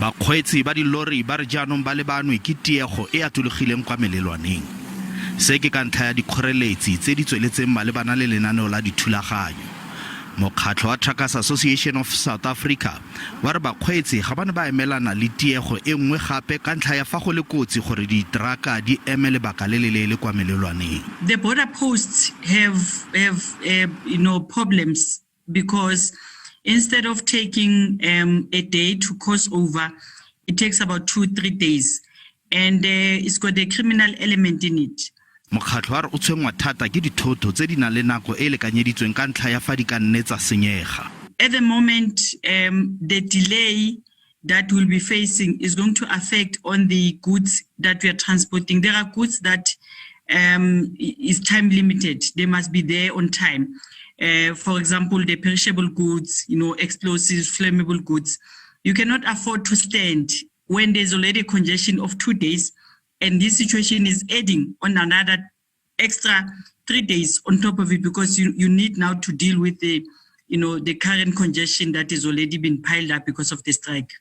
Bakgweetsi ba dilori ba re jaanong ba lebanwe ke tiego e atologileng kwa melelwaneng. Se ke ka ntlha ya dikgoreletsi tse di tsweletseng malebana le lenaneo la dithulaganyo. Mokgatlho wa Truckers Association of South Africa wa re bakgweetsi ga ba ne ba emelana le tiego e nngwe gape ka ntlha ya fa go le kotsi gore diteraka di eme lebaka le leleele kwa melelwaneng. The border posts have problems because instead of taking a day to cross over, it takes about 2, 3 days. And it's got a criminal element in it. Mokgatlho wa re o tshwenngwa thata ke dithoto tse di nang le nako e e lekanyeditsweng ka ntlha ya fa di ka nne tsa senyega. At the moment, the delay that we'll be facing is going to affect on the goods that we are transporting. There are goods that is time limited. They must be there on time. For example, the perishable goods, explosives, flammable goods. You cannot afford to stand when there's already a congestion of 2 days, and this situation is adding on another extra 3 days on top of it because you need now to deal with the current congestion that is already been piled up because of the strike.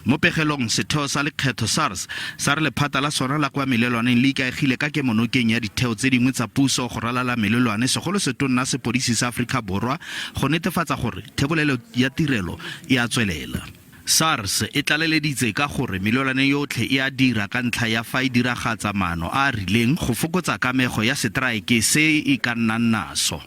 Mo pegelong, setheo sa lekgetho SARS sa re lephata la sona la kwa melelwaneng le ikaegile ka kemonokeng ya ditheo tse dingwe tsa puso go ralala melelwane, segolo setonna sepodisi sa Aforika Borwa, go netefatsa gore thebolelo ya tirelo e a tswelela. SARS e tlaleleditse ka gore melelwane yotlhe e a dira ka ntlha ya fa e diragatsa maano a a rileng go fokotsa kamego ya setraeke se e ka nnang naso.